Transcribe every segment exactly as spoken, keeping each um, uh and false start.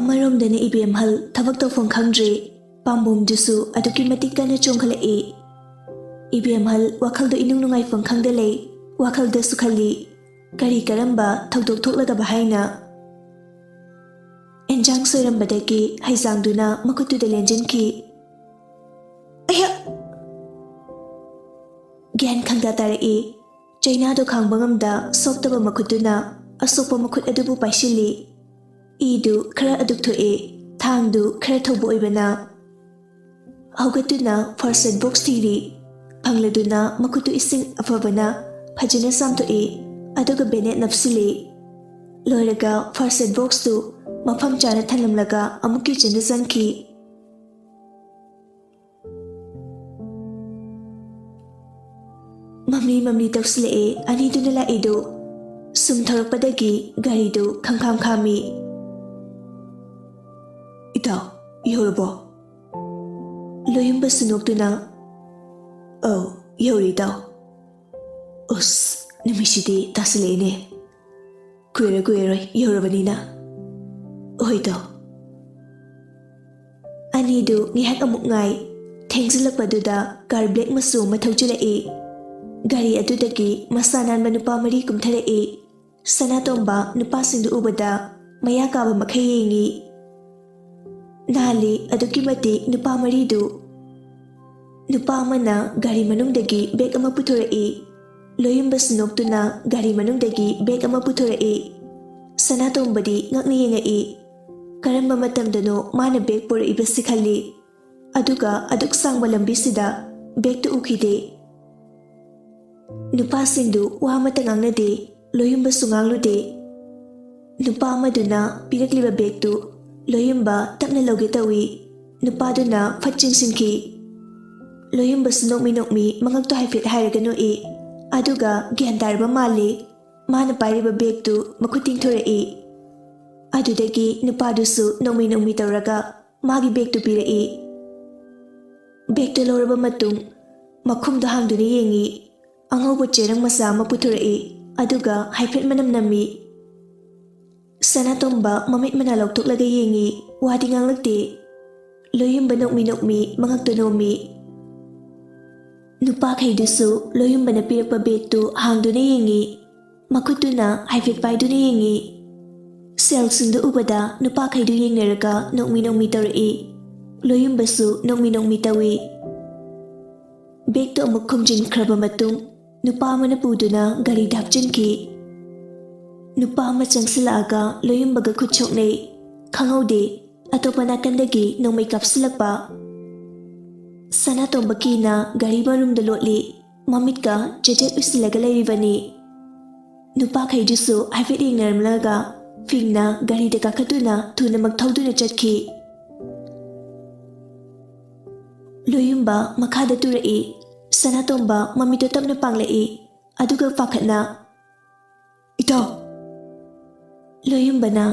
ꯑꯃꯔꯣꯝꯗꯅ ꯏꯕꯦꯝꯍꯜ ꯊꯕꯛ ꯇꯧꯐꯝ ꯈꯪꯗ꯭ꯔꯦ꯫ ꯄꯥꯝꯕꯣꯝꯗꯨꯁꯨ ꯑꯗꯨꯛꯀꯤ ꯃꯇꯤꯛ ꯀꯟꯅ ꯆꯣꯡꯈꯠꯂꯛꯏ꯫ ꯏꯕꯦꯝꯍꯜ ꯋꯥꯈꯜꯗꯣ ꯏꯅꯨꯡ ꯅꯨꯡꯉꯥꯏꯐꯝ ꯈꯪꯗ ꯂꯩ꯫ ꯋꯥꯈꯜꯗꯁꯨ ꯈꯜꯂꯤ, ꯀꯔꯤ ꯀꯔꯝꯕ ꯊꯧꯗꯣꯛ ꯊꯣꯛꯂꯒꯕ ꯍꯥꯏꯅ꯫ ꯑꯦꯟꯖꯥꯡ ꯁꯣꯏꯔꯝꯕꯗꯒꯤ ꯍꯩꯖꯥꯡꯗꯨꯅ ꯃꯈꯨꯠꯇꯨꯗ ꯂꯦꯟꯖꯤꯟꯈꯤ꯫ ꯑꯩꯍꯥ! ꯒ꯭ꯌꯥꯟ ꯈꯪꯗ ꯇꯥꯔꯛꯏ꯫ ꯆꯩꯅꯥꯗꯣ ꯈꯥꯡꯕ ꯉꯝꯗ ꯁꯣꯛꯇꯕ ꯃꯈꯨꯠꯇꯨꯅ ꯑꯁꯣꯛꯄ ꯃꯈꯨꯠ ꯑꯗꯨꯕꯨ ꯄꯥꯏꯁꯤꯜꯂꯤ꯫ ꯏꯗꯨ ꯈꯔ ꯑꯗꯨꯛ ꯊꯣꯛꯏ, ꯊꯥꯡꯗꯨ ꯈꯔ ꯊꯧꯕ ꯑꯣꯏꯕꯅ꯫ ꯍꯧꯒꯠꯇꯨꯅ ꯐꯥꯔꯁ ꯑꯦꯗ ꯕꯣꯛꯁ ꯊꯤꯔꯤ꯫ ꯐꯪꯂꯗꯨꯅ ꯃꯈꯨꯠꯇꯨ ꯏꯁꯤꯡ ꯑꯐꯕꯅ ꯐꯖꯅ ꯆꯥꯝꯊꯣꯛꯏ, ꯑꯗꯨꯒ ꯕꯦꯅꯦꯠ ꯅꯞꯁꯤꯜꯂꯤ꯫ ꯂꯣꯏꯔꯒ ꯐꯥꯔꯁ ꯑꯦꯗ ꯕꯣꯛꯁꯇꯨ ꯃꯐꯝ ꯆꯥꯅ ꯊꯝꯂꯝꯂꯒ ꯑꯃꯨꯛ ꯀꯤꯆꯟꯗ ꯆꯪꯈꯤ꯫ ꯃꯝꯂꯤ ꯃꯝꯂꯤ ꯇꯧꯁꯤꯜꯂꯛꯑꯦ ꯑꯅꯤꯗꯨꯅ ꯂꯥꯛꯏꯗꯨ꯫ ꯁꯨꯝ ꯊꯧꯔꯛꯄꯗꯒꯤ ꯒꯥꯔꯤꯗꯨ ꯈꯪꯈꯥꯝ ꯈꯥꯝꯃꯤ꯫ "ꯏꯇꯥꯎ, ꯌꯧꯔꯕꯣ?" ꯂꯣꯌꯨꯝꯕꯁꯨ ꯅꯣꯛꯇꯨꯅ, "ꯑꯧ, ꯌꯧꯔꯦ ꯏꯇꯥꯎ꯫ ꯑꯁ, ꯅꯨꯃꯤꯠꯁꯤꯗꯤ ꯇꯥꯁꯤꯜꯂꯛꯑꯦꯅꯦ꯫ ꯀꯨꯏꯔꯣꯏ ꯀꯨꯏꯔꯣꯏ ꯌꯧꯔꯕꯅꯤꯅ꯫ ꯍꯣꯏ ꯏꯇꯥꯎ꯫" ꯑꯅꯤꯗꯨ ꯉꯥꯏꯍꯥꯛ ꯑꯃꯨꯛ ꯉꯥꯏ꯫ ꯊꯦꯡꯖꯤꯜꯂꯛꯄꯗꯨꯗ ꯀꯥꯔ ꯕ꯭ꯂꯦꯛ ꯃꯆꯨ ꯑꯃ ꯊꯧꯖꯤꯜꯂꯛꯏ꯫ ꯒꯥꯔꯤ ꯑꯗꯨꯗꯒꯤ ꯃꯁꯥ ꯅꯥꯟꯕ ꯅꯨꯄꯥ ꯃꯔꯤ ꯀꯨꯝꯊꯔꯛꯏ꯫ ꯁꯅꯥꯇꯣꯝꯕ ꯅꯨꯄꯥꯁꯤꯡꯗꯨ ꯎꯕꯗ ꯃꯌꯥ ꯀꯥꯕ ꯃꯈꯩ ꯌꯦꯡꯉꯤ꯫ ꯅꯥꯜꯂꯤ ꯑꯗꯨꯛꯀꯤ ꯃꯇꯤꯛ ꯅꯨꯄꯥ ꯃꯔꯤꯗꯨ꯫ ꯅꯨꯄꯥ ꯑꯃꯅ ꯒꯥꯔꯤ ꯃꯅꯨꯡꯗꯒꯤ ꯕꯦꯒ ꯑꯃ ꯄꯨꯊꯣꯔꯛꯏ꯫ ꯂꯣꯌꯨꯝꯕꯁꯨ ꯅꯣꯛꯇꯨꯅ ꯒꯥꯔꯤ ꯃꯅꯨꯡꯗꯒꯤ ꯕꯦꯒ ꯑꯃ ꯄꯨꯊꯣꯔꯛꯏ꯫ ꯁꯅꯥꯇꯣꯝꯕꯗꯤ ꯉꯛꯅ ꯌꯦꯡꯉꯛꯏ꯫ ꯀꯔꯝꯕ ꯃꯇꯝꯗꯅꯣ ꯃꯥꯅ ꯕꯦꯒ ꯄꯨꯔꯛꯏꯕꯁꯤ ꯈꯜꯂꯤ꯫ ꯑꯗꯨꯒ ꯑꯗꯨꯛ ꯁꯥꯡꯕ ꯂꯝꯕꯤꯁꯤꯗ ꯕꯦꯒꯇꯨ ꯎꯈꯤꯗꯦ꯫ ꯅꯨꯄꯥꯁꯤꯡꯗꯨ ꯋꯥ ꯑꯃꯠꯇ ꯉꯥꯡꯅꯗꯦ, ꯂꯣꯌꯨꯝꯕꯁꯨ ꯉꯥꯡꯂꯨꯗꯦ꯫ ꯅꯨꯄꯥ ꯑꯃꯗꯨꯅ ꯄꯤꯔꯛꯂꯤꯕ ꯕꯦꯒꯇꯨ ꯂꯣꯌꯨꯝꯕ ꯇꯞꯅ ꯂꯧꯒꯦ ꯇꯧꯏ꯫ ꯅꯨꯄꯥꯗꯨꯅ ꯐꯠ ꯆꯤꯡꯁꯤꯟꯈꯤ꯫ ꯂꯣꯌꯨꯝꯕꯁꯨ ꯅꯣꯛꯃꯤ ꯅꯣꯛꯃꯤ ꯃꯉꯛꯇꯣ ꯍꯥꯏꯐꯦꯠ ꯍꯥꯏꯔꯒ ꯅꯣꯛꯏ꯫ ꯑꯗꯨꯒ ꯒ꯭ꯌꯥꯟ ꯇꯥꯔꯕ ꯃꯥꯜꯂꯤ꯫ ꯃꯥꯅ ꯄꯥꯏꯔꯤꯕ ꯕꯦꯒꯇꯨ ꯃꯈꯨꯠ ꯇꯤꯡꯊꯣꯔꯛꯏ꯫ ꯑꯗꯨꯗꯒꯤ ꯅꯨꯄꯥꯗꯨꯁꯨ ꯅꯣꯛꯃꯤ ꯅꯣꯛꯃꯤ ꯇꯧꯔꯒ ꯃꯥꯒꯤ ꯕꯦꯒꯇꯨ ꯄꯤꯔꯛꯏ꯫ ꯕꯦꯒꯇꯨ ꯂꯧꯔꯕ ꯃꯇꯨꯡ ꯃꯈꯨꯝꯗꯨ ꯍꯥꯡꯗꯨꯅ ꯌꯦꯡꯏ꯫ ꯑꯉꯧꯕ ꯆꯦꯔꯪ ꯃꯆꯥ ꯑꯃ ꯄꯨꯊꯣꯔꯛꯏ, ꯑꯗꯨꯒ ꯍꯥꯏꯐꯦꯠ ꯃꯅꯝ ꯅꯝꯃꯤ꯫ ꯁꯅꯥꯇꯣꯝꯕ ꯃꯃꯤꯠ ꯃꯅꯥ ꯂꯧꯊꯣꯛꯂꯒ ꯌꯦꯡꯉꯤ꯫ ꯋꯥꯗꯤ ꯉꯥꯡꯂꯛꯇꯦ꯫ ꯂꯣꯌꯨꯝꯕ ꯅꯣꯛꯃꯤ ꯅꯣꯛꯃꯤ ꯃꯉꯛꯇ ꯅꯣꯝꯃꯤ꯫ ꯅꯨꯄꯥꯈꯩꯗꯨꯁꯨ ꯂꯣꯌꯨꯝꯕꯅ ꯄꯤꯔꯛꯄ ꯕꯦꯒꯇꯨ ꯍꯥꯡꯗꯨꯅ ꯌꯦꯡꯉꯤ꯫ ꯃꯈꯨꯠꯇꯨꯅ ꯍꯥꯏꯐꯦꯠ ꯄꯥꯏꯗꯨꯅ ꯌꯦꯡꯉꯤ꯫ ꯁꯦꯜꯁꯤꯡꯗꯨ ꯎꯕꯗ ꯅꯨꯄꯥꯈꯩꯗꯨ ꯌꯦꯡꯅꯔꯒ ꯅꯣꯛꯃꯤ ꯅꯣꯛꯃꯤ ꯇꯧꯔꯛꯏ꯫ ꯂꯣꯌꯨꯝꯕꯁꯨ ꯅꯣꯛꯃꯤ ꯅꯣꯛꯃꯤ ꯇꯧꯏ꯫ ꯕꯦꯒꯇꯨ ꯑꯃꯨꯛ ꯈꯨꯝꯖꯤꯟꯈ꯭ꯔꯕ ꯃꯇꯨꯡ ꯅꯨꯄꯥ ꯑꯃꯅ ꯄꯨꯗꯨꯅ ꯒꯥꯔꯤꯗ ꯍꯥꯞꯆꯤꯟꯈꯤ꯫ ꯅꯨꯄꯥ ꯑꯃ ꯆꯪꯁꯤꯜꯂꯛꯑꯒ ꯂꯣꯌꯨꯝꯕꯒ ꯈꯨꯠ ꯁꯣꯛꯅꯩ꯫ ꯈꯪꯍꯧꯗꯦ, ꯑꯇꯣꯞꯄ ꯅꯥꯀꯟꯗꯒꯤ ꯅꯣꯡꯃꯩ ꯀꯥꯞꯁꯤꯜꯂꯛꯄ꯫ ꯁꯅꯥꯇꯣꯝꯕ ꯀꯤꯅ ꯒꯥꯔꯤ ꯃꯔꯨꯝꯗ ꯂꯣꯠꯂꯤ꯫ ꯃꯃꯤꯠꯀ ꯆꯦꯆꯦꯠ ꯎꯏꯁꯤꯜꯂꯒ ꯂꯩꯔꯤꯕꯅꯤ꯫ ꯅꯨꯄꯥꯈꯩꯗꯨꯁꯨ ꯍꯥꯏꯐꯦꯠ ꯌꯦꯡꯅꯔꯝꯂꯒ ꯐꯤꯡꯅ ꯒꯥꯔꯤꯗ ꯀꯥꯈꯠꯇꯨꯅ ꯊꯨꯅꯃꯛ ꯊꯧꯗꯨꯅ ꯆꯠꯈꯤ꯫ ꯂꯣꯌꯨꯝꯕ ꯃꯈꯥꯗ ꯇꯨꯔꯛꯏ꯫ ꯁꯅꯥꯇꯣꯝꯕ ꯃꯃꯤꯠꯇꯣ ꯇꯞꯅ ꯄꯥꯡꯂꯛꯏ꯫ ꯑꯗꯨꯒ ꯄꯥꯈꯠꯅ, "ꯏꯇꯥꯎ!" ꯂꯣꯌꯨꯝꯕꯅ,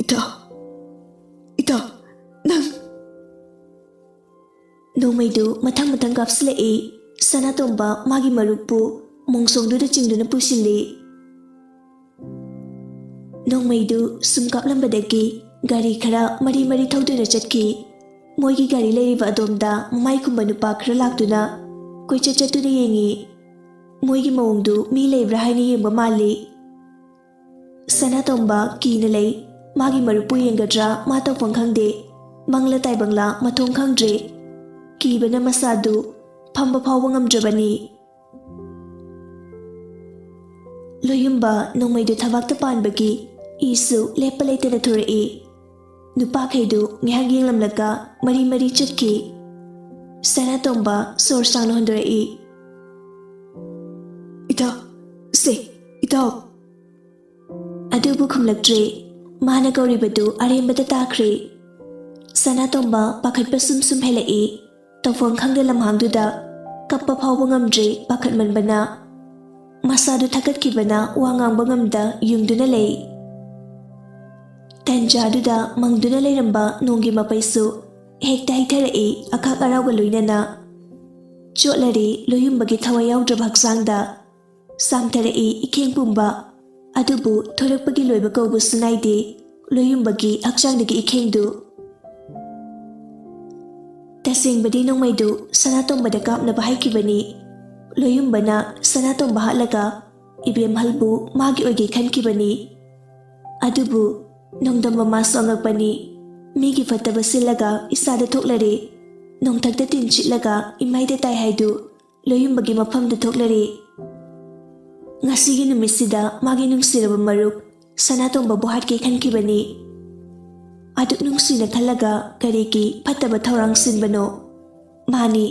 "ꯏꯇꯥꯎ, ꯏꯇꯥꯎ, ꯅꯪ!" ꯅꯣꯡꯃꯩꯗꯨ ꯃꯊꯪ ꯃꯊꯪ ꯀꯥꯞꯁꯤꯜꯂꯛꯏ꯫ ꯁꯅꯥꯇꯣꯝꯕ ꯃꯥꯒꯤ ꯃꯔꯨꯞꯄꯨ ꯃꯣꯡꯁꯣꯡꯗꯨꯗ ꯆꯤꯡꯗꯨꯅ ꯄꯨꯁꯤꯜꯂꯤ꯫ ꯅꯣꯡꯃꯩꯗꯨ ꯁꯨꯝ ꯀꯥꯞꯂꯝꯕꯗꯒꯤ ꯒꯥꯔꯤ ꯈꯔ ꯃꯔꯤ ꯃꯔꯤ ꯊꯧꯗꯨꯅ ꯆꯠꯈꯤ꯫ ꯃꯣꯏꯒꯤ ꯒꯥꯔꯤ ꯂꯩꯔꯤꯕ ꯑꯗꯣꯝꯗ ꯃꯃꯥꯏ ꯈꯨꯝꯕ ꯅꯨꯄꯥ ꯈꯔ ꯂꯥꯛꯇꯨꯅ ꯀꯣꯏꯆꯠ ꯆꯠꯇꯨꯅ ꯌꯦꯡꯉꯤ꯫ ꯃꯣꯏꯒꯤ ꯃꯑꯣꯡꯗꯨ ꯃꯤ ꯂꯩꯕ꯭ꯔꯥ ꯍꯥꯏꯅ ꯌꯦꯡꯕ ꯃꯥꯜꯂꯤ꯫ ꯁꯅꯥꯇꯣꯝꯕ ꯀꯤꯅ ꯂꯩ꯫ ꯃꯥꯒꯤ ꯃꯔꯨꯞꯄꯨ ꯌꯦꯡꯒꯗ꯭ꯔꯥ ꯃꯥ ꯇꯧꯐꯝ ꯈꯪꯗꯦ꯫ ꯃꯪꯂ ꯇꯥꯏꯕꯪꯂ ꯃꯊꯣꯡ ꯈꯪꯗ꯭ꯔꯦ꯫ ꯀꯤꯕꯅ ꯃꯁꯥꯗꯨ ꯐꯝꯕ ꯐꯥꯎꯕ ꯉꯝꯗ꯭ꯔꯕꯅꯤ꯫ ꯂꯣꯌꯨꯝꯕ ꯅꯣꯡꯃꯩꯗꯨ ꯊꯕꯥꯛꯇ ꯄꯥꯟꯕꯒꯤ ꯏꯁꯨ ꯂꯦꯞꯄ ꯂꯩꯇꯅ ꯊꯣꯔꯛꯏ꯫ ꯅꯨꯄꯥꯈꯩꯗꯨ ꯉꯥꯏꯍꯥꯛ ꯌꯦꯡꯂꯝꯂꯒ ꯃꯔꯤ ꯃꯔꯤ ꯆꯠꯈꯤ꯫ ꯁꯅꯥꯇꯣꯝꯕ ꯁꯣꯔ ꯁꯥꯡꯅ ꯍꯣꯟꯗꯣꯔꯛꯏ꯫ "ꯏꯇꯥꯎ, ꯁꯦ, ꯏꯇꯥꯎ!" ꯑꯗꯨꯕꯨ ꯈꯨꯝꯂꯛꯇ꯭ꯔꯦ꯫ ꯃꯥꯅ ꯀꯧꯔꯤꯕꯗꯨ ꯑꯔꯦꯝꯕꯗ ꯇꯥꯈ꯭ꯔꯦ꯫ ꯁꯅꯥꯇꯣꯝꯕ ꯄꯥꯈꯠꯄ ꯁꯨꯝ ꯁꯨꯝ ꯍꯦꯜꯂꯛꯏ꯫ ꯇꯧꯐꯝ ꯈꯪꯗ ꯂꯝꯍꯥꯡꯗꯨꯗ ꯀꯞꯄ ꯐꯥꯎꯕ ꯉꯝꯗ꯭ꯔꯦ ꯄꯥꯈꯠꯃꯟꯕꯅ꯫ ꯃꯁꯥꯗꯨ ꯊꯛꯀꯠꯈꯤꯕꯅ ꯋꯥ ꯉꯥꯡꯕ ꯉꯝꯗ ꯌꯨꯡꯗꯨꯅ ꯂꯩ꯫ ꯇꯟꯖꯥꯗꯨꯗ ꯃꯪꯗꯨꯅ ꯂꯩꯔꯝꯕ ꯅꯣꯡꯒꯤ ꯃꯄꯩꯁꯨ ꯍꯦꯛꯇ ꯍꯩꯊꯔꯛꯏ ꯑꯈꯥꯛ ꯑꯔꯥꯎꯒ ꯂꯣꯏꯅꯅ꯫ ꯆꯣꯠꯂꯔꯦ ꯂꯣꯌꯨꯝꯕꯒꯤ ꯊꯋꯥꯏ ꯌꯥꯎꯗ꯭ꯔꯕ ꯍꯛꯆꯥꯡꯗ꯫ ꯆꯥꯝꯊꯔꯛꯏ ꯏꯈꯦꯡ ꯄꯨꯝꯕ꯫ ꯑꯗꯨꯕꯨ ꯊꯣꯔꯛꯄꯒꯤ ꯂꯣꯏꯕ ꯀꯧꯕꯁꯨ ꯅꯥꯏꯗꯦ ꯂꯣꯌꯨꯝꯕꯒꯤ ꯍꯛꯆꯥꯡꯗꯒꯤ ꯏꯈꯦꯡꯗꯨ꯫ ꯇꯁꯦꯡꯕꯗꯤ ꯅꯣꯡꯃꯩꯗꯨ ꯁꯅꯥꯇꯣꯝꯕꯗ ꯀꯥꯞꯅꯕ ꯍꯥꯏꯈꯤꯕꯅꯤ꯫ ꯂꯣꯌꯨꯝꯕꯅ ꯁꯅꯥꯇꯣꯝꯕ ꯍꯥꯠꯂꯒ ꯏꯕꯦꯝꯍꯜꯕꯨ ꯃꯥꯒꯤ ꯑꯣꯏꯒꯦ ꯈꯟꯈꯤꯕꯅꯤ꯫ ꯑꯗꯨꯕꯨ ꯅꯣꯡꯗꯝꯕ ꯃꯥꯁꯨ ꯑꯉꯛꯄꯅꯤ꯫ ꯃꯤꯒꯤ ꯐꯠꯇꯕ ꯁꯤꯜꯂꯒ ꯏꯁꯥꯗ ꯊꯣꯛꯂꯔꯦ꯫ ꯅꯣꯡꯊꯛꯇ ꯇꯤꯟ ꯁꯤꯠꯂꯒ ꯏꯃꯩꯗ ꯇꯥꯏ ꯍꯥꯏꯗꯨ ꯂꯣꯌꯨꯝꯕꯒꯤ ꯃꯐꯝꯗ ꯊꯣꯛꯂꯔꯦ꯫ ꯉꯁꯤꯒꯤ ꯅꯨꯃꯤꯠꯁꯤꯗ ꯃꯥꯒꯤ ꯅꯨꯡꯁꯤꯔꯕ ꯃꯔꯨꯞ ꯁꯅꯥꯇꯣꯝꯕꯕꯨ ꯍꯥꯠꯀꯦ ꯈꯟꯈꯤꯕꯅꯤ꯫ ꯑꯗꯨꯛ ꯅꯨꯡꯁꯤꯅ ꯈꯜꯂꯒ ꯀꯔꯤꯒꯤ ꯐꯠꯇꯕ ꯊꯧꯔꯥꯡ ꯁꯤꯟꯕꯅꯣ? ꯃꯥꯅꯤ,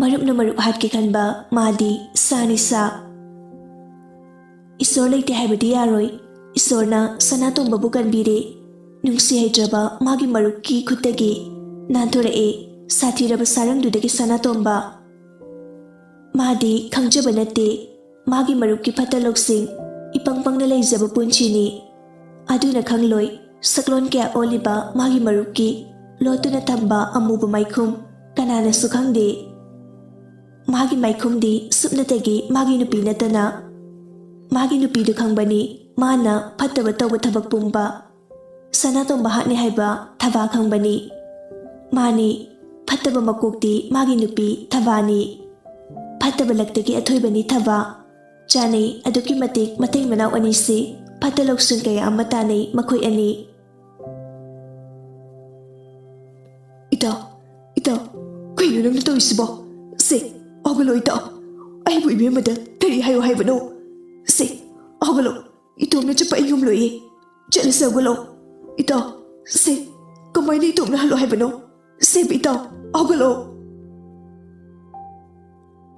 ꯃꯔꯨꯞꯅ ꯃꯔꯨꯞ ꯍꯥꯠꯀꯦ ꯈꯟꯕ ꯃꯥꯗꯤ ꯁꯥꯅꯤ ꯁꯥ꯫ ꯏꯁꯣꯔ ꯂꯩꯇꯦ ꯍꯥꯏꯕꯗꯤ ꯌꯥꯔꯣꯏ꯫ ꯏꯁꯣꯔꯅ ꯁꯅꯥꯇꯣꯝꯕꯕꯨ ꯀꯟꯕꯤꯔꯦ꯫ ꯅꯨꯡꯁꯤ ꯍꯩꯇ꯭ꯔꯕ ꯃꯥꯒꯤ ꯃꯔꯨꯞꯀꯤ ꯈꯨꯠꯇꯒꯤ ꯅꯥꯟꯊꯣꯔꯛꯑꯦ ꯁꯥꯊꯤꯔꯕ ꯁꯥꯔꯪꯗꯨꯗꯒꯤ ꯁꯅꯥꯇꯣꯝꯕ꯫ ꯃꯥꯗꯤ ꯈꯪꯖꯕ ꯅꯠꯇꯦ ꯃꯥꯒꯤ ꯃꯔꯨꯞꯀꯤ ꯐꯠꯇ ꯂꯧꯁꯤꯡ, ꯏꯄꯪ ꯄꯪꯅ ꯂꯩꯖꯕ ꯄꯨꯟꯁꯤꯅꯤ꯫ ꯑꯗꯨꯅ ꯈꯪꯂꯣꯏ ꯁꯛꯂꯣꯟ ꯀꯌꯥ ꯑꯣꯜꯂꯤꯕ ꯃꯥꯒꯤ ꯃꯔꯨꯞꯀꯤ ꯂꯣꯠꯇꯨꯅ ꯊꯝꯕ ꯑꯃꯨꯕ ꯃꯥꯏꯈꯨꯝ ꯀꯅꯥꯅꯁꯨ ꯈꯪꯗꯦ꯫ ꯃꯥꯒꯤ ꯃꯥꯏꯈꯨꯝꯗꯤ ꯁꯨꯞꯅꯇꯒꯤ ꯃꯥꯒꯤ ꯅꯨꯄꯤ ꯅꯠꯇꯅ꯫ ꯃꯥꯒꯤ ꯅꯨꯄꯤꯗꯨ ꯈꯪꯕꯅꯤ ꯃꯥꯅ ꯐꯠꯇꯕ ꯇꯧꯕ ꯊꯕꯛ ꯄꯨꯝꯕ꯫ ꯁꯅꯥꯇꯣꯝꯕ ꯍꯥꯠꯅꯤ ꯍꯥꯏꯕ ꯊꯕꯥ ꯈꯪꯕꯅꯤ꯫ ꯃꯥꯅꯤ, ꯐꯠꯇꯕ ꯃꯀꯣꯛꯇꯤ ꯃꯥꯒꯤ ꯅꯨꯄꯤ ꯊꯕꯥꯅꯤ꯫ ꯐꯠꯇꯕ ꯂꯛꯇꯒꯤ ꯑꯊꯣꯏꯕꯅꯤ ꯊꯕꯥ꯫ ꯆꯥꯅꯩ ꯑꯗꯨꯛꯀꯤ ꯃꯇꯤꯛ ꯃꯇꯩ ꯃꯅꯥꯎ ꯑꯅꯤꯁꯤ꯫ ꯐꯠꯇ ꯂꯧꯁꯤꯡ ꯀꯌꯥ ꯑꯃ ꯇꯥꯅꯩ ꯃꯈꯣꯏ ꯑꯅꯤ꯫ ꯏꯇꯥꯎ, ꯏꯇꯥꯎ, ꯀꯩꯅꯣ ꯅꯪꯅ ꯇꯧꯔꯤꯁꯤꯕꯣ? ꯁꯦ, ꯍꯧꯒꯠꯂꯣ ꯏꯇꯥꯎ꯫ ꯑꯩꯕꯨ ꯏꯕꯦꯝꯃꯗ ꯀꯔꯤ ꯍꯥꯏꯌꯣ ꯍꯥꯏꯕꯅꯣ? ꯁꯦ, ꯍꯧꯒꯠꯂꯣ꯫ ꯏꯇꯣꯝꯅ ꯆꯠꯄ ꯑꯩ ꯉꯝꯂꯣꯏꯌꯦ꯫ ꯆꯠꯂꯁꯤ, ꯍꯧꯒꯠꯂꯣ꯫ ꯏꯇꯥꯎ, ꯁꯦ, ꯀꯃꯥꯏꯅ ꯏꯇꯣꯝꯅ ꯍꯜꯂꯣ ꯍꯥꯏꯕꯅꯣ? ꯁꯦ, ꯏꯇꯥꯎ, ꯍꯧꯒꯠꯂꯣ꯫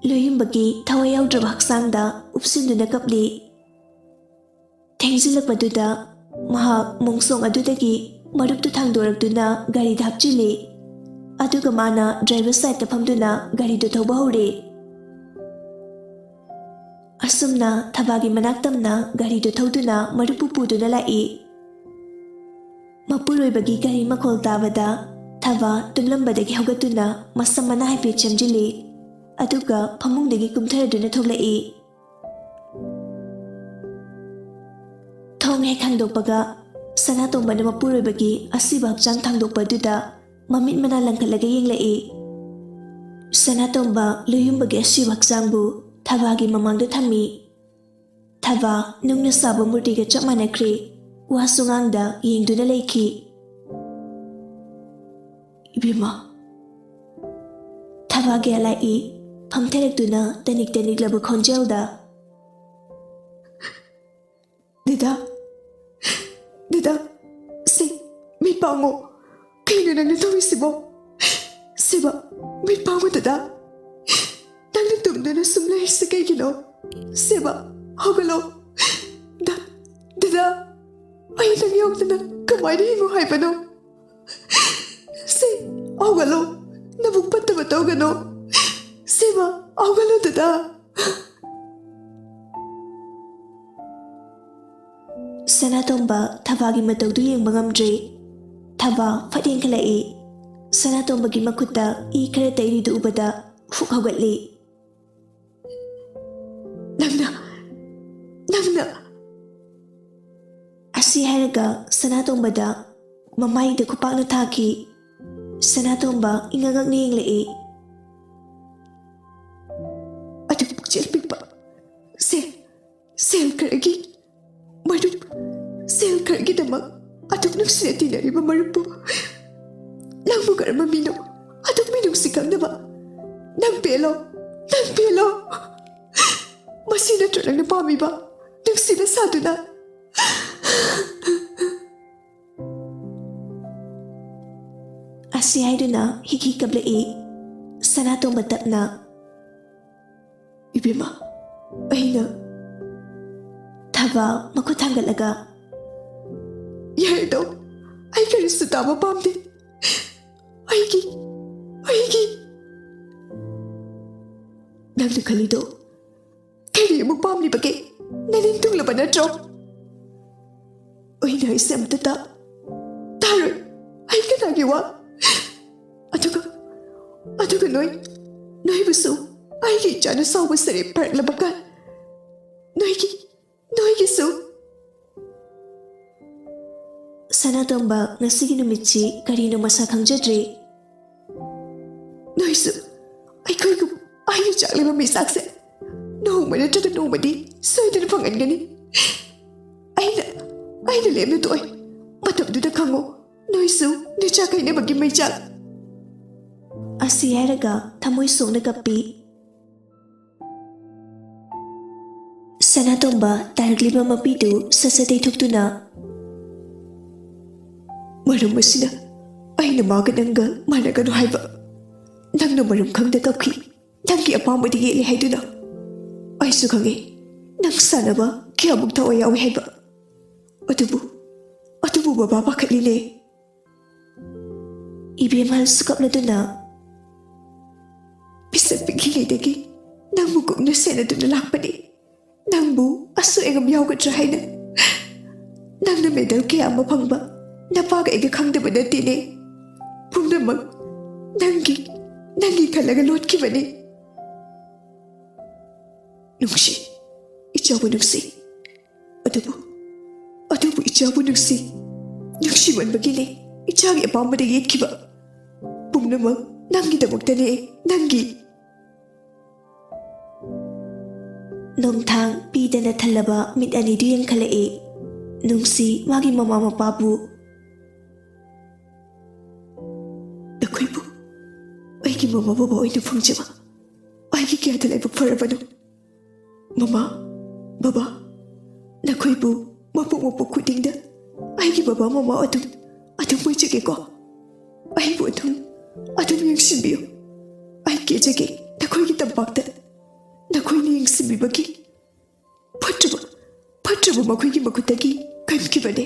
ꯂꯣꯌꯨꯝꯕꯒꯤ ꯊꯋꯥꯏ ꯌꯥꯎꯗ꯭ꯔꯕ ꯍꯛꯆꯥꯡꯗ ꯎꯞꯁꯤꯟꯗꯨꯅ ꯀꯞꯂꯤ꯫ ꯊꯦꯡꯖꯤꯜꯂꯛꯄꯗꯨꯗ ꯃꯍꯥꯛ ꯃꯣꯡꯁꯣꯡ ꯑꯗꯨꯗꯒꯤ ꯃꯔꯨꯞꯇꯨ ꯊꯥꯡꯗꯣꯔꯛꯇꯨꯅ ꯒꯥꯔꯤꯗ ꯍꯥꯞꯆꯤꯜꯂꯤ꯫ ꯑꯗꯨꯒ ꯃꯥꯅ ꯗ꯭ꯔꯥꯏꯚꯔ ꯁꯥꯏꯠꯇ ꯐꯝꯗꯨꯅ ꯒꯥꯔꯤꯗꯨ ꯊꯧꯕ ꯍꯧꯔꯦ꯫ ꯑꯁꯨꯝꯅ ꯊꯕꯥꯒꯤ ꯃꯅꯥꯛ ꯇꯝꯅ ꯒꯥꯔꯤꯗꯨ ꯊꯧꯗꯨꯅ ꯃꯔꯨꯞꯄꯨ ꯄꯨꯗꯨꯅ ꯂꯥꯛꯏ꯫ ꯃꯄꯨꯔꯣꯏꯕꯒꯤ ꯒꯥꯔꯤ ꯃꯈꯣꯜ ꯇꯥꯕꯗ ꯊꯕꯥ ꯇꯨꯝꯂꯝꯕꯗꯒꯤ ꯍꯧꯒꯠꯇꯨꯅ ꯃꯁꯝ ꯃꯅꯥ ꯍꯥꯏꯐꯦꯠ ꯁꯦꯝꯖꯤꯜꯂꯤ꯫ ꯑꯗꯨꯒ ꯐꯃꯨꯡꯗꯒꯤ ꯀꯨꯝꯊꯔꯗꯨꯅ ꯊꯣꯛꯂꯛꯏ꯫ ꯊꯣꯡ ꯍꯦꯛ ꯍꯥꯡꯗꯣꯛꯄꯒ, ꯁꯅꯥꯇꯣꯝꯕꯅ ꯃꯄꯨꯔꯣꯏꯕꯒꯤ ꯑꯁꯤꯕ ꯍꯛꯆꯥꯡ ꯊꯥꯡꯗꯣꯛꯄ ꯑꯗꯨꯗ ꯃꯃꯤꯠ ꯃꯅꯥ ꯂꯪꯈꯠꯂꯒ ꯌꯦꯡꯂꯛꯏ꯫ ꯁꯅꯥꯇꯣꯝꯕ ꯂꯨꯌꯨꯝꯕꯒꯤ ꯑꯁꯤꯕ ꯍꯛꯆꯥꯡꯕꯨ ꯊꯕꯥꯒꯤ ꯃꯃꯥꯡꯗ ꯊꯝꯃꯤ꯫ ꯊꯕꯥ ꯅꯨꯡꯅ ꯁꯥꯕ ꯃꯨꯔꯇꯤꯒ ꯆꯞ ꯃꯥꯟꯅꯈ꯭ꯔꯦ꯫ ꯋꯥꯁꯨ ꯉꯥꯡꯗ ꯌꯦꯡꯗꯨꯅ ꯂꯩꯈꯤ꯫ "ꯏꯕꯦꯝꯃ!" ꯊꯕꯥ ꯒ꯭ꯌꯥꯟ ꯂꯥꯛꯏ, ꯐꯝꯊꯔꯛꯇꯨꯅ ꯇꯅꯤꯛ ꯇꯅꯤꯛꯂꯕ ꯈꯣꯟꯖꯦꯜꯗ, "ꯗꯗꯥ, ꯗꯗꯥ, ꯁꯤ, ꯃꯤꯠ ꯄꯥꯡꯉꯣ꯫ ꯀꯩꯅꯣ ꯅꯪꯅ ꯇꯧꯔꯤꯁꯤꯕꯣ? ꯁꯤꯕ, ꯃꯤꯠ ꯄꯥꯡꯉꯣ ꯗꯗꯥ꯫ ꯅꯪꯅ ꯇꯨꯝꯗꯨꯅ ꯁꯨꯝ ꯂꯩꯔꯤꯁꯤ ꯀꯩꯒꯤꯅꯣ? ꯁꯤꯕ, ꯍꯧꯒꯠꯂꯣ꯫ ꯗ-, ꯗꯗꯥ, ꯑꯩ ꯅꯪ ꯌꯥꯎꯗꯅ ꯀꯃꯥꯏꯅ ꯍꯤꯡꯉꯨ ꯍꯥꯏꯕꯅꯣ? ꯁꯤ, ꯍꯧꯒꯠꯂꯣ꯫ ꯅꯕꯨꯛ ꯐꯠꯇꯕ ꯇꯧꯒꯅꯣ꯫ ꯁꯤꯕ, ꯍꯧꯒꯠꯂꯣ ꯗꯗꯥ꯫" ꯁꯅꯥꯇꯣꯝꯕ ꯊꯕꯥꯒꯤ ꯃꯇꯧꯗꯨ ꯌꯦꯡꯕ ꯉꯝꯗ꯭ꯔꯦ꯫ ꯊꯕꯥ ꯐꯠ ꯌꯦꯡꯈꯠꯂꯛꯏ꯫ ꯁꯅꯥꯇꯣꯝꯕꯒꯤ ꯃꯈꯨꯠꯇ ꯏ ꯈꯔ ꯇꯩꯔꯤꯗꯨ ꯎꯕꯗ ꯍꯨꯛ ꯍꯧꯒꯠꯂꯤ꯫ "ꯅꯪꯅ, ꯅꯪꯅ!" ꯑꯁꯤ ꯍꯥꯏꯔꯒ ꯁꯅꯥꯇꯣꯝꯕꯗ ꯃꯃꯥꯏꯗ ꯈꯨꯄꯥꯛꯅ ꯊꯥꯈꯤ꯫ ꯁꯅꯥꯇꯣꯝꯕ ꯏꯉꯛ ꯉꯛꯅ ꯌꯦꯡꯂꯛꯏ꯫ "ꯑꯗꯨꯛ ꯄꯨꯛꯆꯦꯜ ꯄꯤꯛꯄ, ꯁꯦ, ꯁꯦꯜ ꯈꯔꯒꯤ ꯃꯔꯨꯞ, ꯁꯦꯜ ꯈꯔꯒꯤꯗꯃꯛ ꯑꯗꯨꯛ ꯅꯨꯡꯁꯤꯅ ꯇꯤꯟꯅꯔꯤꯕ ꯃꯔꯨꯞꯄꯨ, ꯅꯪꯕꯨ ꯀꯔꯝꯕ ꯃꯤꯅꯣ ꯑꯗꯨꯛ ꯃꯤꯅꯨꯡꯁꯤ ꯈꯪꯗꯕ? ꯅꯪ ꯄꯦꯜꯂꯣ, ꯅꯪ ꯄꯦꯜꯂꯣ꯫ ꯃꯁꯤ ꯅꯠꯇ꯭ꯔꯣ ꯅꯪꯅ ꯄꯥꯝꯃꯤꯕ? ꯅꯨꯡꯁꯤꯅ ꯁꯥꯗꯨꯅ?" ꯑꯁꯤ ꯍꯥꯏꯗꯨꯅ ꯍꯤꯛ ꯍꯤꯛ ꯀꯞꯂꯛꯏ꯫ ꯁꯅꯥꯇꯣꯝꯕ ꯇꯞꯅ, "ꯏꯕꯦꯝꯃ, ꯑꯩꯅ..." ꯊꯕꯥ ꯃꯈꯨꯠ ꯊꯥꯡꯒꯠꯂꯒ, "ꯌꯥꯔꯦꯗꯣ, ꯑꯩ ꯀꯔꯤꯁꯨ ꯇꯥꯕ ꯄꯥꯝꯗꯦ꯫ ꯑꯩꯒꯤ, ꯑꯩꯒꯤ..." "ꯅꯪꯅ ꯈꯜꯂꯤꯗꯣ ꯀꯔꯤ ꯑꯃꯨꯛ ꯄꯥꯝꯂꯤꯕꯒꯦ? ꯅꯅꯤꯡ ꯇꯨꯡꯂꯕ ꯅꯠꯇ꯭ꯔꯣ? ꯑꯩꯅ ꯍꯥꯏꯁꯦ ꯑꯝꯇ ꯇꯥ-, ꯇꯥꯔꯣꯏ꯫ ꯑꯩ ꯀꯅꯥꯒꯤ ꯋꯥ? ꯑꯗꯨꯒ, ꯑꯗꯨꯒ ꯅꯣꯏ, ꯅꯣꯏꯕꯨꯁꯨ ꯑꯩꯒꯤ ꯏꯆꯥꯅ ꯁꯥꯎꯕ ꯁꯔꯦꯞ ꯐꯥꯔꯛꯂꯕ ꯀꯥꯟ ꯅꯣꯏꯒꯤ, ꯅꯣꯏꯒꯤꯁꯨ..." ꯁꯅꯥꯇꯣꯝꯕ ꯉꯁꯤꯒꯤ ꯅꯨꯃꯤꯠꯁꯤ ꯀꯔꯤꯅꯣ ꯃꯁꯥ ꯈꯪꯖꯗ꯭ꯔꯦ꯫ ꯅꯣꯏꯁꯨ ꯑꯩꯈꯣꯏꯒꯨꯝ ꯑꯩꯅ ꯆꯥꯛꯂꯤꯕ ꯃꯩꯆꯥꯛꯁꯦ ꯅꯣꯡꯃ ꯅꯠꯇ꯭ꯔꯒ ꯅꯣꯡꯃꯗꯤ ꯁꯣꯏꯗꯅ ꯐꯪꯍꯟꯒꯅꯤ꯫ ꯑꯩꯅ ꯑꯩꯅ ꯂꯦꯝꯅ ꯇꯣꯛꯑꯣꯏ꯫ ꯃꯇꯝꯗꯨꯗ ꯈꯪꯉꯣ, ꯅꯣꯏꯁꯨ ꯅꯆꯥ ꯀꯥꯏꯅꯕꯒꯤ ꯃꯩꯆꯥꯛ꯫ ꯑꯁꯤ ꯍꯥꯏꯔꯒ ꯊꯃꯣꯏ ꯁꯣꯛꯅ ꯀꯞꯄꯤ꯫ ꯁꯅꯥꯇꯣꯝꯕ ꯇꯥꯔꯛꯂꯤꯕ ꯃꯄꯤꯗꯨ ꯁꯠ ꯁꯠ ꯇꯩꯊꯣꯛꯇꯨꯅ, "ꯃꯔꯝ ꯑꯁꯤꯅ ꯑꯩꯅ ꯃꯥꯒ ꯅꯪꯒ ꯃꯥꯟꯅꯒꯅꯨ ꯍꯥꯏꯕ꯫ ꯅꯪꯅ ꯃꯔꯝ ꯈꯪꯗ ꯀꯞꯈꯤ꯫ ꯅꯪꯒꯤ ꯑꯄꯥꯝꯕꯗꯤ ꯌꯦꯠꯂꯦ ꯍꯥꯏꯗꯨꯅ꯫ ꯑꯩꯁꯨ ꯈꯪꯉꯦ ꯅꯪ ꯁꯥꯟꯅꯕ ꯀꯌꯥꯃꯨꯛ ꯊꯋꯥꯏ ꯌꯥꯎꯏ ꯍꯥꯏꯕ꯫ ꯑꯗꯨꯕꯨ, ꯑꯗꯨꯕꯨ ꯕꯕꯥ ꯄꯥꯈꯠꯂꯤꯅꯦ꯫" ꯏꯕꯦꯝꯃꯁꯨ ꯀꯞꯂꯗꯨꯅ, "ꯄꯤꯁꯛ ꯄꯤꯛꯂꯤꯉꯩꯗꯒꯤ ꯅꯪꯕꯨ ꯀꯨꯞꯅ ꯁꯦꯟꯅꯗꯨꯅ ꯂꯥꯛꯄꯅꯤ꯫ ꯅꯪꯕꯨ ꯑꯁꯣꯏ ꯑꯉꯥꯝ ꯌꯥꯎꯒꯗ꯭ꯔꯥ ꯍꯥꯏꯅ꯫ ꯅꯪꯅ ꯃꯦꯗꯜ ꯀꯌꯥ ꯑꯃ ꯐꯪꯕ ꯅꯄꯥꯒ ꯑꯩꯒ ꯈꯪꯗꯕ ꯅꯠꯇꯦꯅꯦ꯫ ꯄꯨꯝꯅꯃꯛ ꯅꯪꯒꯤ, ꯅꯪꯒꯤ ꯈꯜꯂꯒ ꯂꯣꯠꯈꯤꯕꯅꯤ꯫" ꯅꯨꯡꯁꯤ, ꯏꯆꯥꯕꯨ ꯅꯨꯡꯁꯤ꯫ ꯑꯗꯨꯕꯨ, ꯑꯗꯨꯕꯨ ꯏꯆꯥꯕꯨ ꯅꯨꯡꯁꯤ꯫ ꯅꯨꯡꯁꯤꯃꯟꯕꯒꯤꯅꯦ ꯏꯆꯥꯒꯤ ꯑꯄꯥꯝꯕꯗ ꯌꯦꯠꯈꯤꯕ꯫ ꯄꯨꯝꯅꯃꯛ ꯅꯪꯒꯤꯗꯃꯛꯇꯅꯦ, ꯅꯪꯒꯤ꯫ ꯅꯣꯡꯊꯥꯡ ꯄꯤꯗꯅ ꯊꯜꯂꯕ ꯃꯤꯠ ꯑꯅꯤꯗꯨ ꯌꯦꯡꯈꯠꯂꯛꯏ꯫ ꯅꯨꯡꯁꯤ ꯃꯥꯒꯤ ꯃꯃꯥ ꯃꯄꯥꯕꯨ꯫ ꯅꯈꯣꯏꯕꯨ ꯑꯩꯒꯤ ꯃꯃꯥ ꯕꯕꯥ ꯑꯣꯏꯅ ꯐꯪꯖꯕ ꯑꯩꯒꯤ ꯀꯌꯥꯗ ꯂꯥꯏꯕꯛ ꯐꯔꯕꯅꯣ꯫ ꯃꯃꯥ, ꯕꯕꯥ, ꯅꯈꯣꯏꯕꯨ ꯃꯄꯣꯛ ꯃꯄꯣꯛ ꯈꯨꯗꯤꯡꯗ ꯑꯩꯒꯤ ꯕꯕꯥ ꯃꯃꯥ ꯑꯗꯨꯝ, ꯑꯗꯨꯝ ꯑꯣꯏꯖꯒꯦꯀꯣ꯫ ꯑꯩꯕꯨ ꯑꯗꯨꯝ, ꯑꯗꯨꯝ ꯌꯦꯡꯁꯤꯟꯕꯤꯌꯨ꯫ ꯑꯩ ꯀꯦꯖꯒꯦ ꯅꯈꯣꯏꯒꯤ ꯇꯝꯄꯥꯛꯇ꯫ ꯅꯈꯣꯏꯅ ꯌꯦꯡꯁꯤꯟꯕꯤꯕꯒꯤ ꯐꯠꯇ꯭ꯔꯕ, ꯐꯠꯇ꯭ꯔꯕ ꯃꯈꯣꯏꯒꯤ ꯃꯈꯨꯠꯇꯒꯤ ꯀꯟꯈꯤꯕꯅꯦ꯫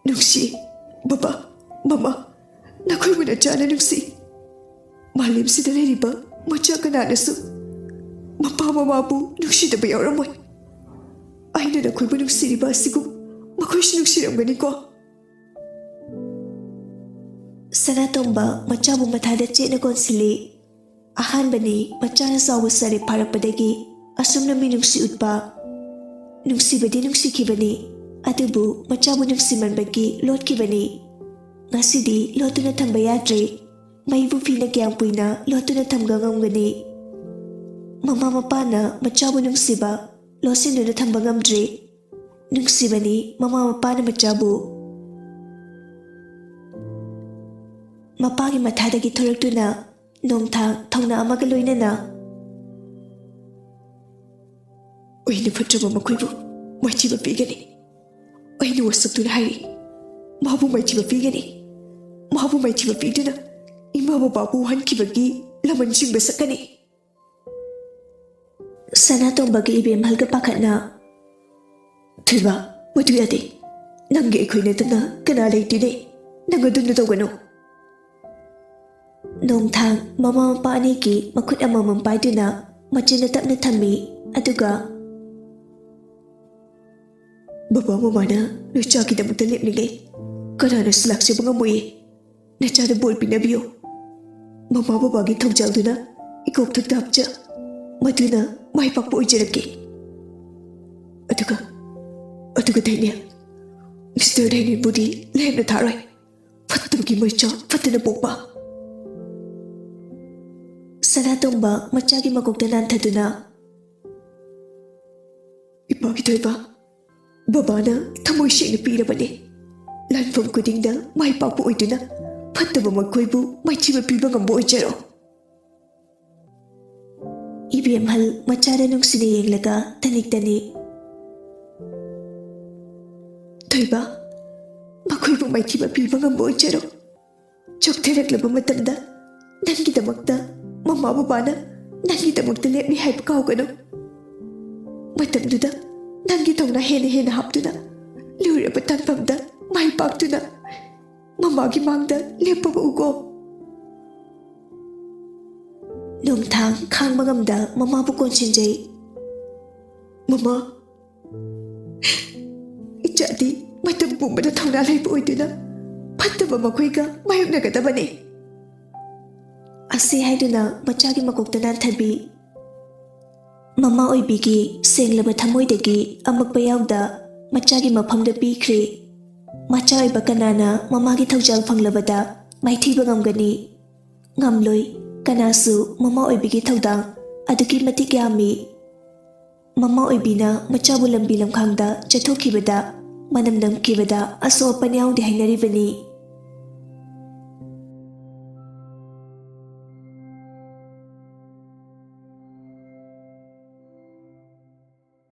ꯅꯨꯡꯁꯤ, ꯕꯕꯥ, ꯃꯃꯥ, ꯅꯈꯣꯏꯕꯨ ꯅꯆꯥꯅ ꯅꯨꯡꯁꯤ꯫ ꯃꯥꯂꯦꯝꯁꯤꯗ ꯂꯩꯔꯤꯕ ꯃꯆꯥ ꯀꯅꯥꯅꯁꯨ ꯃꯄꯥ ꯃꯃꯥꯕꯨ ꯅꯨꯡꯁꯤꯗꯕ ꯌꯥꯎꯔꯝꯃꯣꯏ꯫ ꯑꯩꯅ ꯅꯈꯣꯏꯕꯨ ꯅꯨꯡꯁꯤꯔꯤꯕ ꯑꯁꯤꯒꯨꯝ ꯃꯈꯣꯏꯁꯨ ꯅꯨꯡꯁꯤꯔꯝꯒꯅꯤꯀꯣ꯫ ꯁꯅꯥꯇꯣꯝꯕ ꯃꯆꯥꯕꯨ ꯃꯊꯥꯗ ꯆꯦꯠꯅ ꯀꯣꯟꯁꯤꯜꯂꯤ꯫ ꯑꯍꯥꯟꯕꯅꯤ ꯃꯆꯥꯅ ꯆꯥꯎꯕ ꯁꯔꯦꯞ ꯐꯥꯔꯛꯄꯗꯒꯤ ꯑꯁꯨꯝꯅ ꯃꯤꯅꯨꯡꯁꯤ ꯎꯠꯄ꯫ ꯅꯨꯡꯁꯤꯕꯗꯤ ꯅꯨꯡꯁꯤꯈꯤꯕꯅꯤ, ꯑꯗꯨꯕꯨ ꯃꯆꯥꯕꯨ ꯅꯨꯡꯁꯤꯃꯟꯕꯒꯤ ꯂꯣꯠꯈꯤꯕꯅꯤ꯫ ꯉꯁꯤꯗꯤ ꯂꯣꯠꯇꯨꯅ ꯊꯝꯕ ꯌꯥꯗ꯭ꯔꯦ꯫ ꯃꯩꯕꯨ ꯐꯤꯅ ꯀꯌꯥꯝ ꯀꯨꯏꯅ ꯂꯣꯠꯇꯨꯅ ꯊꯝꯕ ꯉꯝꯒꯅꯤ? ꯃꯃꯥ ꯃꯄꯥꯅ ꯃꯆꯥꯕꯨ ꯅꯨꯡꯁꯤꯕ ꯂꯣꯠꯁꯤꯟꯗꯨꯅ ꯊꯝꯕ ꯉꯝꯗ꯭ꯔꯦ꯫ ꯅꯨꯡꯁꯤꯕꯅꯤ ꯃꯃꯥ ꯃꯄꯥꯅ ꯃꯆꯥꯕꯨ꯫ ꯃꯄꯥꯒꯤ ꯃꯊꯥꯗꯒꯤ ꯊꯣꯔꯛꯇꯨꯅ ꯅꯣꯡꯊꯥꯡ ꯊꯧꯅꯥ ꯑꯃꯒ ꯂꯣꯏꯅꯅ, "ꯑꯩꯅ ꯐꯠꯇ꯭ꯔꯕ ꯃꯈꯣꯏꯕꯨ ꯃꯥꯏꯊꯤꯕ ꯄꯤꯒꯅꯤ꯫ ꯑꯩꯅ ꯋꯥꯁꯛꯇꯨꯅ ꯍꯥꯏꯔꯤ, ꯃꯥꯕꯨ ꯃꯥꯏꯊꯤꯕ ꯄꯤꯒꯅꯤ꯫ ꯃꯥꯕꯨ ꯃꯥꯏꯊꯤꯕ ꯄꯤꯗꯨꯅ ꯏꯃꯥ ꯕꯕꯥꯕꯨ ꯋꯥꯍꯟꯈꯤꯕꯒꯤ ꯂꯃꯟ ꯁꯤꯡꯕ ꯁꯛꯀꯅꯤ꯫" ꯁꯅꯥꯇꯣꯝꯕꯒ ꯏꯕꯦꯝꯍꯜꯒ ꯄꯥꯈꯠꯅ, "ꯊꯣꯏꯕ, ꯃꯗꯨ ꯌꯥꯗꯦ꯫ ꯅꯪꯒ ꯑꯩꯈꯣꯏ ꯅꯠꯇꯅ ꯀꯅꯥ ꯂꯩꯇꯦꯅꯦ? ꯅꯪ ꯑꯗꯨꯝꯅ ꯇꯧꯒꯅꯨ꯫" ꯅꯣꯡꯊꯥꯡ ꯃꯃꯥ ꯃꯄꯥ ꯑꯅꯤꯒꯤ ꯃꯈꯨꯠ ꯑꯃꯃꯝ ꯄꯥꯏꯗꯨꯅ ꯃꯆꯤꯟꯗ ꯇꯞꯅ ꯊꯝꯃꯤ꯫ ꯑꯗꯨꯒ, "ꯕꯕꯥ ꯃꯃꯥꯅ ꯅꯣꯏ ꯆꯥꯛꯀꯤꯗꯃꯛꯇ ꯂꯦꯞꯂꯤꯉꯩ ꯀꯅꯥꯅꯁꯨ ꯂꯥꯛꯆꯕ ꯉꯝꯃꯣꯏꯌꯦ꯫ ꯅꯆꯥꯗ ꯕꯣꯔ ꯄꯤꯅꯕꯤꯌꯨ꯫ ꯃꯃꯥ ꯕꯕꯥꯒꯤ ꯊꯧꯖꯥꯜꯗꯨꯅ ꯏꯀꯣꯛ ꯊꯛꯇ ꯍꯥꯞꯆ, ꯃꯗꯨꯅ ꯃꯥꯏ ꯄꯥꯛꯄ ꯑꯣꯏꯖꯔꯛꯀꯦ꯫ ꯑꯗꯨꯒ, ꯑꯗꯨꯒ ꯗꯥꯏꯅꯦꯜ, ꯃꯤꯁꯇꯔ ꯗꯥꯏꯅꯦꯜꯕꯨꯗꯤ ꯂꯦꯝꯅ ꯊꯥꯔꯣꯏ꯫ ꯐꯠꯇꯕꯒꯤ ꯃꯩꯆꯥ ꯐꯠꯇꯅ ꯄꯣꯛꯄ꯫" ꯁꯅꯥꯇꯣꯝꯕ ꯃꯆꯥꯒꯤ ꯃꯀꯣꯛꯇ ꯅꯥꯟꯊꯗꯨꯅ, "ꯏꯄꯥꯒꯤ ꯊꯣꯏꯕ, ꯕꯕꯥꯅ ꯊꯃꯣꯏ ꯁꯦꯡꯅ ꯄꯤꯔꯕꯅꯤ꯫ ꯂꯥꯟꯐꯝ ꯈꯨꯗꯤꯡꯗ ꯃꯥꯏ ꯄꯥꯛꯄ ꯑꯣꯏꯗꯨꯅ ꯐꯠꯇꯕ ꯃꯈꯣꯏꯕꯨ ꯃꯥꯏꯊꯤꯕ ꯄꯤꯕ ꯉꯝꯕ ꯑꯣꯏꯖꯔꯣ꯫" ꯏꯕꯦꯝꯍꯜ ꯃꯆꯥꯗ ꯅꯨꯡꯁꯤꯅ ꯌꯦꯡꯂꯒ ꯇꯅꯤꯛ ꯇꯅꯤꯛ, "ꯊꯣꯏꯕ, ꯃꯈꯣꯏꯕꯨ ꯃꯥꯏꯊꯤꯕ ꯄꯤꯕ ꯉꯝꯕ ꯑꯣꯏꯖꯔꯣ꯫ ꯆꯣꯛꯊꯔꯛꯂꯕ ꯃꯇꯝꯗ ꯅꯪꯒꯤꯗꯃꯛꯇ ꯃꯃꯥ ꯕꯕꯥꯅ ꯅꯪꯒꯤꯗꯃꯛꯇ ꯂꯦꯞꯂꯤ ꯍꯥꯏꯕ ꯀꯥꯎꯒꯅꯨ꯫ ꯃꯇꯝꯗꯨꯗ ꯅꯪꯒꯤ ꯊꯧꯅꯥ ꯍꯦꯟꯅ ꯍꯦꯟꯅ ꯍꯥꯞꯇꯨꯅ ꯂꯨꯔꯕ ꯇꯥꯟꯐꯝꯗ ꯃꯥꯏ ꯄꯥꯛꯇꯨꯅ ꯃꯃꯥꯒꯤ ꯃꯥꯡꯗ ꯂꯦꯞꯄꯒ ꯎꯀꯣ꯫" ꯅꯣꯡꯊꯥꯡ ꯈꯥꯡꯕ ꯉꯝꯗ ꯃꯃꯥꯕꯨ ꯀꯣꯟꯁꯤꯟꯖꯩ꯫ "ꯃꯃꯥ, ꯏꯆꯥꯗꯤ ꯃꯇꯝ ꯄꯨꯝꯕꯗ ꯊꯧꯅꯥ ꯂꯩꯕ ꯑꯣꯏꯗꯨꯅ ꯐꯠꯇꯕ ꯃꯈꯣꯏꯒ ꯃꯥꯌꯣꯛꯅꯒꯗꯕꯅꯤ꯫" ꯑꯁꯤ ꯍꯥꯏꯗꯨꯅ ꯃꯆꯥꯒꯤ ꯃꯀꯣꯛꯇ ꯅꯥꯟꯊꯕꯤ꯫ ꯃꯃꯥ ꯑꯣꯏꯕꯤꯒꯤ ꯁꯦꯡꯂꯕ ꯊꯃꯣꯏꯗꯒꯤ ꯑꯃꯛꯄ ꯌꯥꯎꯗ ꯃꯆꯥꯒꯤ ꯃꯐꯝꯗ ꯄꯤꯈ꯭ꯔꯦ꯫ ꯃꯆꯥ ꯑꯣꯏꯕ ꯀꯅꯥꯅ ꯃꯃꯥꯒꯤ ꯊꯧꯖꯥꯜ ꯐꯪꯂꯕꯗ ꯃꯥꯏꯊꯤꯕ ꯉꯝꯒꯅꯤ? ꯉꯝꯂꯣꯏ꯫ ꯀꯅꯥꯁꯨ ꯃꯃꯥ ꯑꯣꯏꯕꯤꯒꯤ ꯊꯧꯗꯥꯡ ꯑꯗꯨꯛꯀꯤ ꯃꯇꯤꯛ ꯌꯥꯝꯃꯤ꯫ ꯃꯃꯥ ꯑꯣꯏꯕꯤꯅ ꯃꯆꯥꯕꯨ ꯂꯝꯕꯤ ꯂꯝꯈꯥꯡꯗ ꯆꯠꯊꯣꯛꯈꯤꯕꯗ, ꯃꯅꯝ ꯅꯝꯈꯤꯕꯗ ꯑꯁꯣꯛ ꯑꯄꯟ ꯌꯥꯎꯗꯦ ꯍꯥꯏꯅꯔꯤꯕꯅꯤ꯫